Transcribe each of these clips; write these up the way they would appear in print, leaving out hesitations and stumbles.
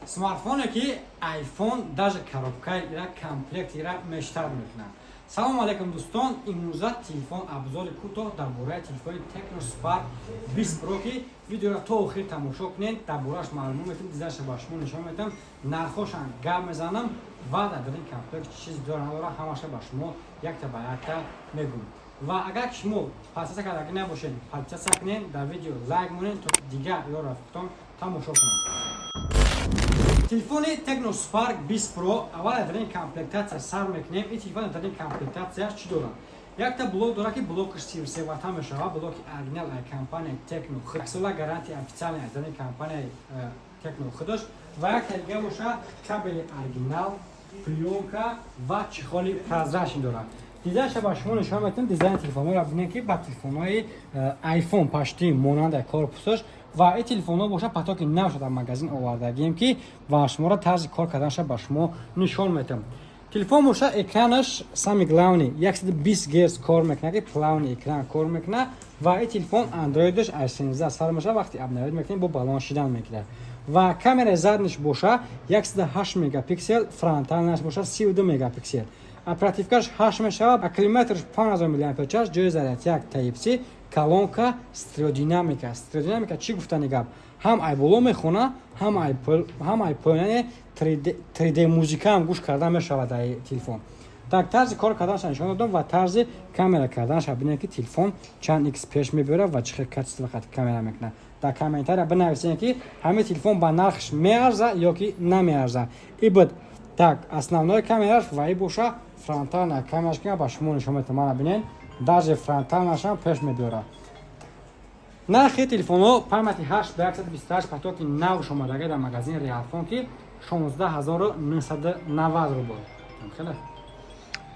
Смартфоне, ки iPhone даже коробкаи ира, комплект ира мештар мекунад. Салому алайкум, дӯстон! Имрӯза телефон обзори кӯтоҳ дар бораи телефони Tecno Spark 20 Pro, ки видеоро то охир тамошо кунед, дар борааш маълумот метавонед, дизайнша ба шумо нишон метавам, нархошам гап мезанам ва дар дарин комплект чиз дора, надора, ҳамаша ба шумо якта ба якта мегӯм. Ва агар шумо подписаться кардаги набошед, подписаться кунед, дар видео лайк монед, то дигар ё рафиқтон тамошо кунанд. Телефони Tecno Spark 20 Pro. Аввал дар ин комплектация сар мекунем. Ин телефон дар ин комплектация чӣ дорад? Якта блок дорад, ки блокаш 33 вата мешавад, блоки оригинал ай компания Tecno, 1 сола гарантия официальный аз ин компания Tecno худаш. Ва якта дига боша кабели оригинал, плёнка ва чехоли прозрачный дорад. Дизайнша ба шумо нишон метавон. Дизайни телефонҳоро бинед, ки ба телефонҳои iPhone почти монанда корпусаш. Ва ин телефонҳо боша потоки нав шуда, магазин овардагием, ки ва шуморо тарзи кор карданша ба шумо нишон метавам. Телефон боша экранаш, самый главный, 120 герц кор мекунад, ки плавный экран кор мекунад. Ва ин телефон андроидаш аз 17 сар мешавад, вақте обновить мекунем, бо балон шидан мекунад. Ва камераи задниш боша 108 мегапиксел, фронтальнаш боша 32 мегапиксел, оперативкаш 8 мешавад, аккумуляторш 5000 мАч, ҷои зарядка Type-C, колонка стереодинамика. Стереодинамика чӣ гуфтани гап? Ҳам ай боло мехона, ҳам ай поён, яъне 3D музика ҳам гӯш кардан мешавад ай телефон. Так, тарзи кор карданша нишон додам ва тарзи камера карданша бинед, ки телефон чанд икс пеш мебарад ва чӣ хел качество вақти камера мекунад. Дар комментария бинависед, ки ҳамин телефон ба нархш меарза ё ки намеарза. И буд так основной камераш. Ва и боша фронтальная камераш, ки ба шумо нишон метавам. Мана, бинед, даже фронтальнашам пеш мебиёрад. Нархи телефонҳо: памяти 8 ба 128, потоки нав омадага дар магазини Реалфон, ки 16 990 рубл. Хеле.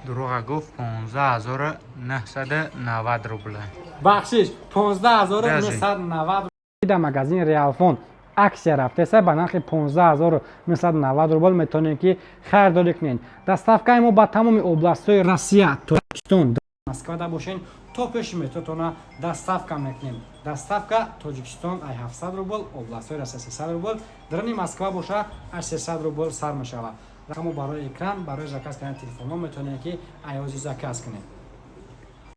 Дурӯға гуфт, 15 990 рубла. Бахшиш, 15 990. Дар магазини Реалфон акция рафтеса, ба нархи 15 990 рубл метавонед, ки харидорӣ кунед. Доставкаи мо ба тамоми областҳои Россия, Тоҷикистон, Москвада бошен, то пеши метротона доставка мекунем. Доставка Тоҷикистон ай 700 рубл, областҳои Россия 300 рубл, дарони Москва боша ай 300 рубл сар мешавад. Рақамо барои экран, барои заказ кардани телефонҳо метавонед, ки айози заказ кунед.